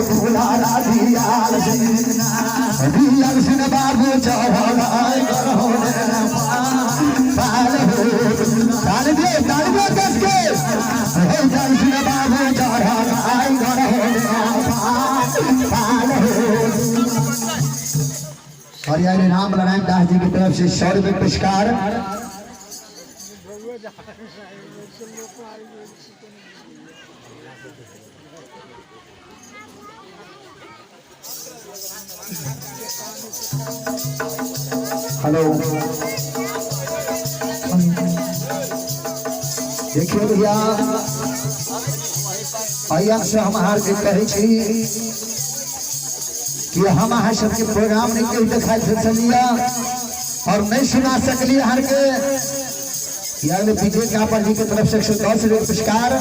दुलारा दियाल सिंह, दियाल सिंह बाबू चढ़ल ग्रहण पाल हो। ताली दियो, ताली दियो कस के। हे दियाल सिंह बाबू चढ़ल ग्रहण पाल हो। और यानी राम नारायण दास जी की तरफ से 100 रुपये पुरस्कार। हेलो, देखिए भैया, अहिया से हम अहाँ के कहै छी कि हम अहाँ सबके प्रोग्राम नहीं कही देखाइ छलियै और नहीं सुना सकलियै अहाँ के। यानी विजय कापर जी के तरफ से 110 रुपये पुरस्कार।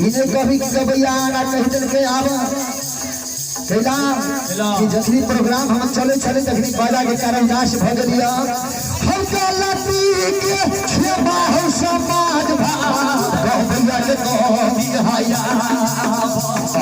इन्हें कभी गबैया आना कही देलकै आब कैला कि जखनी प्रोग्राम हम चले छले तखनी बाजा के कारण उदास भ गेलियै। हम गलती के क्षमा हो समाज भा गबैया के कह दिया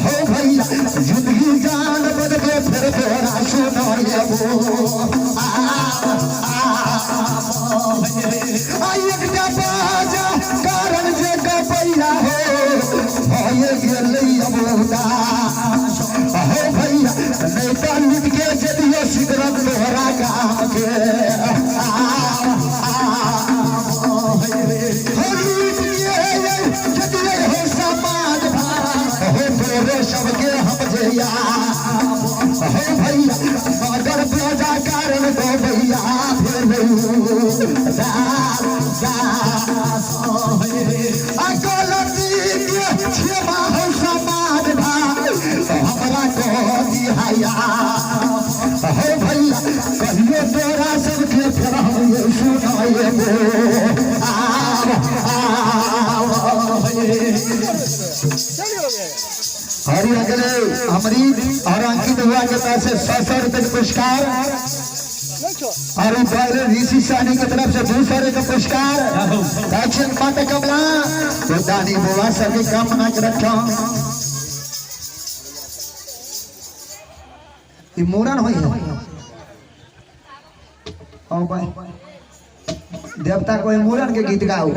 हो भैया, जिंदगी जान बदले फिर तोरा सुनाएबो। आ एकटा बाजा कारण जे गबैया हो भए गेलै अबोदास हो भैया, नहीं तो लुट के जदियो सिगरत तोहरा गाम के। हो लूट के जदियो हो समाज भा हो तोरे सबके हम जैया हो भैया, मगर बाजा कारण गबैया भेलै दास। आ गलती के क्षमा हो समाज भा हमरा कह दिहाया हो भैया, कहियो तोरा सबके फेर हम सुनाएबो। आब आब हरि अगले अमरीत और अंकित हुआ के तरफ से 100 रुपए के पुरस्कार। और पहले ऋषि सहनी की तरफ से 200 रुपए का पुरस्कार। दक्षिण माता कमला तो दानी बुआ सबके काम बना के रखो। ई मूड़न होई है ओ भाई, देवता कोई मूड़न के गीत गाओ।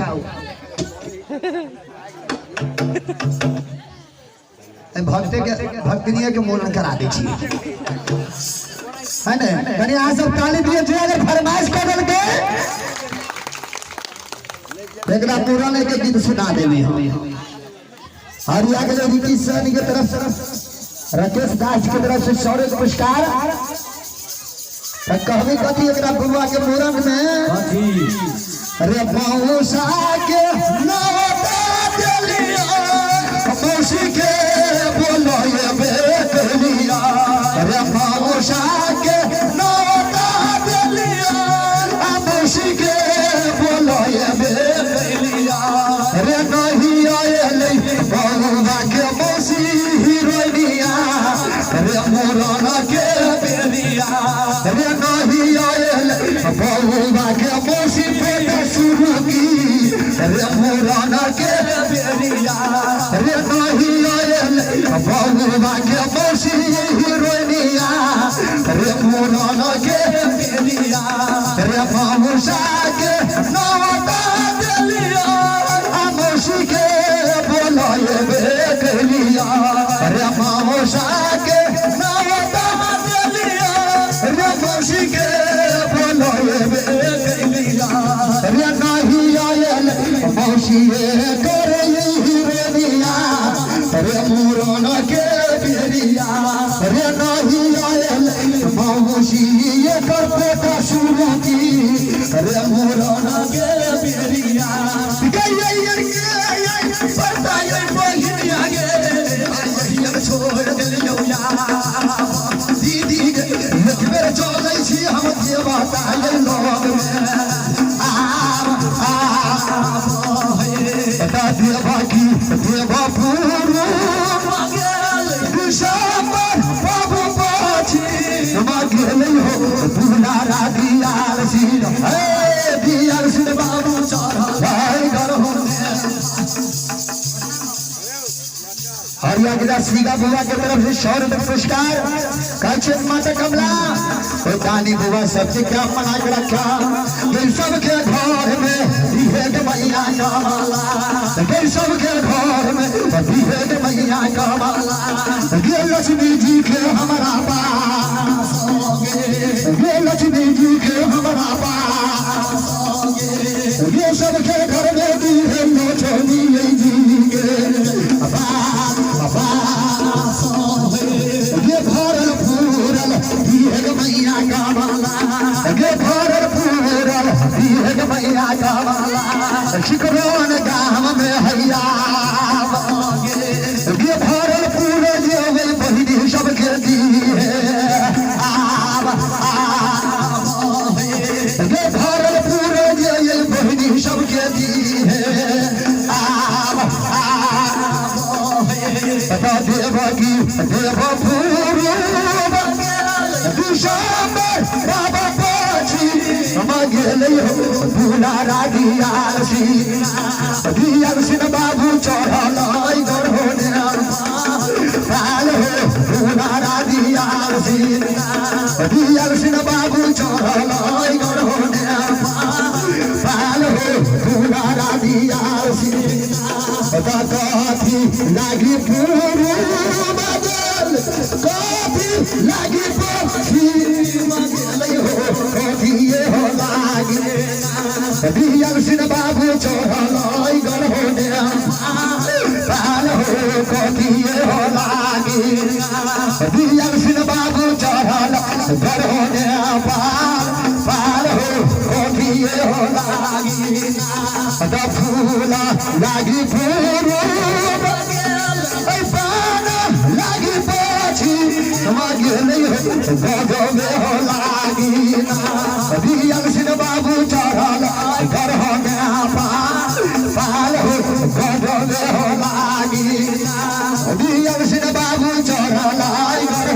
भक्ते के भक्तनिया के मूड़न करा दै छी है ने। कनी अहाँ सब ताली दिए जे अगर फरमाइश कर देलकै एकरा मूड़न के गीत सुना देबै हम। हरिया के रिकी सहनी के तरफ से राकेश दास के तरफ से 100 के पुरस्कार। कहबी कथी एकरा बउआ के मूड़न में अरे मौसा के नौता देलिया, मौसी के बोलो ये बेकलिया। अरे मौसा के नौता देलिया, मौसी के बोलो ये बेकलिया। अरे नहीं आयल बउआ के मौसी हीरोइनिया, अरे मुरन के बेरिया। अरे नहीं आयल बउआ के मौसी बेटा शुरू की, अरे मुरन के बेरिया। अरे नहीं आयल बउआ के मौसी हीरोइनिया, अरे मुरन के बेरिया। अरे मौसा के नौता देलिया, मौसी के बोलो ये बेकलिया। अरे मौसा के नौता देलिया, अरे मौसी के बोलो ये बेकलिया। अरे नहीं आयल मौसी करे हीरोनिया, अरे मुरन के बेरिया। अरे नहीं आयल मौसी कर बेटा शुरू की, अरे मुरन के बेरिया। छोड़ देलियौ दीदी गे, एक बेर चलै छी हम देवता लग में। आब आब देवा की देवा पुरु अगला सीगा बुआ के तरफ से 100 रुपये पुरस्कार। कहै माता कमला ओ दानी बुआ सबके क्या मना के रखा गई, सबके घर में दिहे के मैया कमला गई, सबके घर में दिहे के मैया कमला गे। लक्ष्मी जी के हमारा पास गे, लक्ष्मी जी के हमारा पास गे, सबके घर में दिहे लक्ष्मी जी के गे। भरल पूरल दिहे मैया कमला गे, भरल पूरल दिहे मैया कमला। शिकरोन गाम में हैया गे, भरल पूरल जे बहिनी सबके दिहे आब गे, भरल पूरल जे बहिनी सबके दिहे आब। देवकी देव पुरु दिसंबर बाबा पाछी गेलै हो दुलारा दियाल सी, दियाल सिंह बाबू चढ़ल गढ़ो पाल हो। दुलारा दियाल सी, दियाल सिंह बाबू चढ़ल गढ़ो पाल हो। दुलारा दियाल सी कथी लागी पुरु बदल, कथी लागी पक्षी मगेलै हो, कथिए हो लागी। दियल सिंह बाबू चढ़ल गढ़ो पाल हो, कथिए हो लागी। दियल सिंह बाबू चढ़ल गढ़ो पाल पाल हो, कथिए हो लागी। फूल लागी फूल पान लागी पाछी मगेलै हो, गजबे हो लागी। दियल सिंह बाबू चढ़ल गढ़ पाल पाल हो, गजबे हो लागी। दियल सिंह बाबू चढ़ल गढ़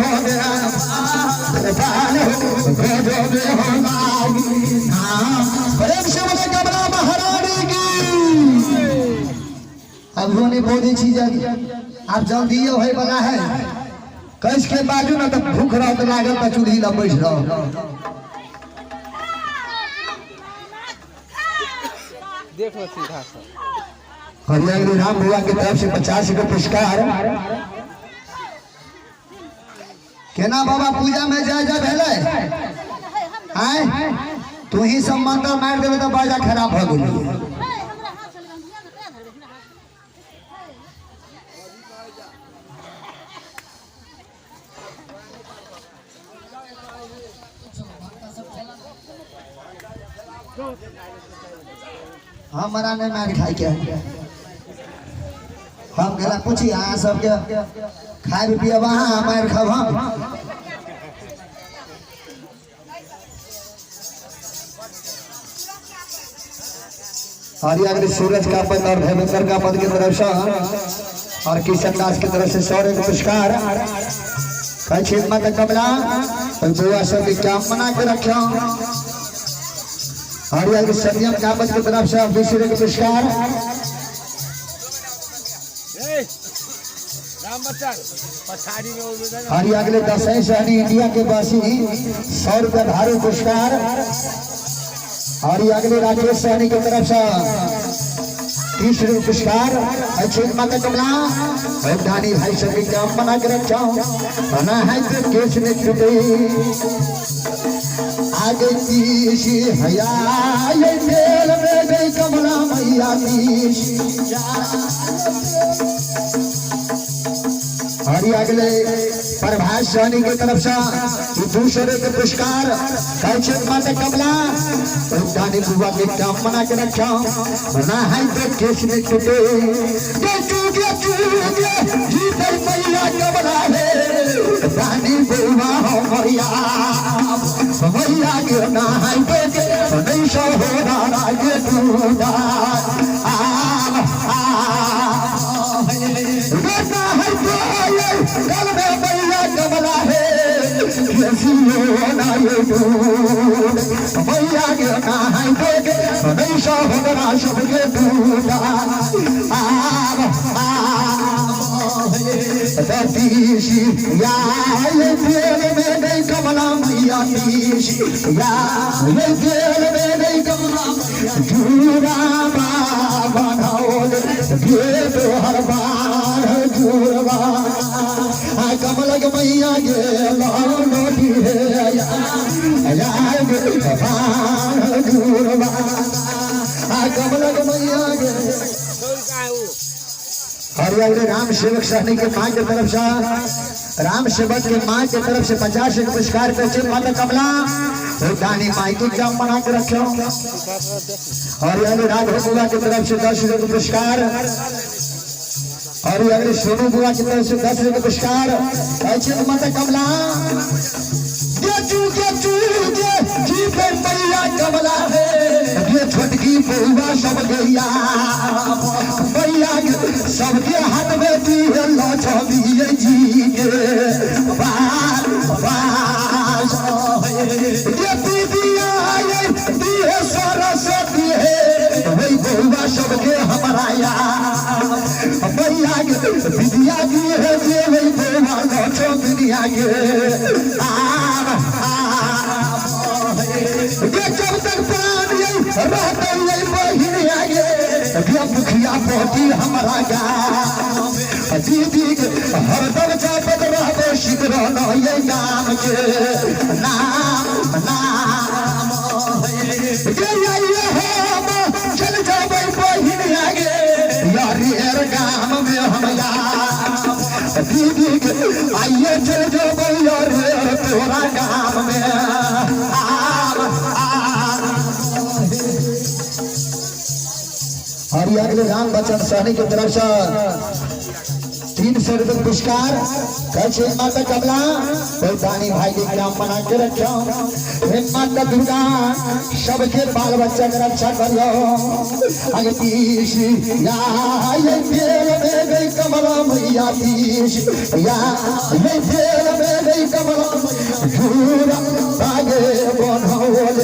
पाल हो, गजबे हो लागी। प्रेम से बोले कमला महारानी की। अब रोने बोले चीज आप जल्दी होए वाला है, कैस के बाजू ना तो भूख रहो तो लागल तो चूल्ही लग बैठ रहो। देख लो सीधा से। हरियाणा राम बुआ की तरफ से 50 रुपये पुरस्कार। केना बाबा पूजा में जाय जाय भेलै आय, तू ही सब मंत्र मारि देबै तऽ बाजा खराब भऽ गेलै। हमरा नहि मारि खाइके है। हम गेला पूछी अहाँ सबके खाए पियब अहाँ, मारि खाब हम। और ये अगले सूरज का पद और धर्मेंद्र का पद की तरफ से और किशन दास की तरफ से 100 एक पुरस्कार। कहै छी माता कमला ओहि बौआ सबके क्या मना के रखियो। और ये अगले सत्यम का पद की तरफ से 20 रुपये पुरस्कार। राम बच्चा पछाड़ी में वो और ये अगले दसई सहनी इंडिया के वासी 100 रुपया भारी पुरस्कार। और ये अगले राकेश सहनी की तरफ से 30 रुपये पुरस्कार। अच्छे माता कमला और दानी भाई सबके काम बना के रखा बना है तो केस में छुटे आगे तीसी हया ये तेल में गई कमला मैया तीसी। और ये अगले प्रभास सहनी की तरफ से दूसरे के पुरस्कार। कहै माता कमला दानी बुआ के काम बना के रखा बना है तो केस में छुटे जीते मैया कमला है दानी बुआ हो मैया मैया के ना है तो नहीं सो हो दादा के टूटा आ आ बेटा है तो ये कल में मैया कमला है ना ये मैया के ना है तो नहीं सो हो दादा सबके टूटा आ आ तीसी या ये तेल में गई कमला मैया तीसी या ये तेल में गई कमला झूरा बाबा बनाओल ये तोहर बार झूरवा आ कमल के मैया गे लोटी हे या या गे बार झूरवा आ कमल के मैया गे। हरियाणा राम सेवक सहनी के माँ के तरफ से, राम सेवक के माँ के तरफ से 50 एक पुरस्कार पे माता कमला दानी माई के क्या मना के रखो। हरियाणा राघव बुआ की तरफ से 10 रुपये पुरस्कार। हरियाणा सोनू बुआ की तरफ से 10 रुपये पुरस्कार। ऐसे माता कमला जी पे मैया कमला है ये छोटकी बउआ सब गैया मैया सबके हाथ में दी लछमी जी के बार बार ये दीदिया दी है सरस्वती है वही बउआ सबके हमारा मैया विद्या दी है जे वही बउआ लछमिया के ये जब तक प्राण रहते बहिन आगे मुखिया पोती हमारा गाँव दीदी हरदम जापत रहते शीघ्र ये नाम के नाम नाम ये हम चल जाबे बहिन आगे यारी गाम में हम दीदी आइए चल जाबे यार तोरा गाम में। हरियाणा राम बच्चन सहनी की तरफ से 300 रुपये पुरस्कार। कैसे माता कमला कोई दानी भाई के काम बना के रखो। हे माता दुर्गा सबके बाल बच्चा के रक्षा करियो। अगे तीस या ये तेल में गई कमला मैया तीस या ये तेल में गई कमला झूरा बागे बनौल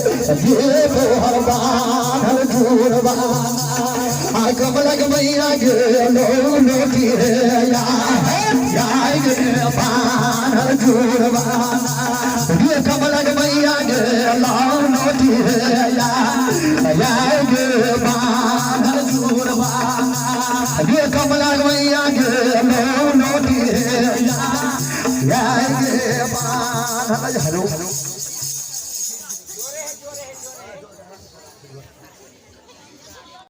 ये तोहर बान्हल झूरवा आ कमला के मैया गे लो लोटी रे या गे बान्हल झूरवा ये कमला के मैया गे लो लोटी रे या गे बान्हल झूरवा ये कमला के मैया गे लो लोटी रे या गे बान्हल। हेलो।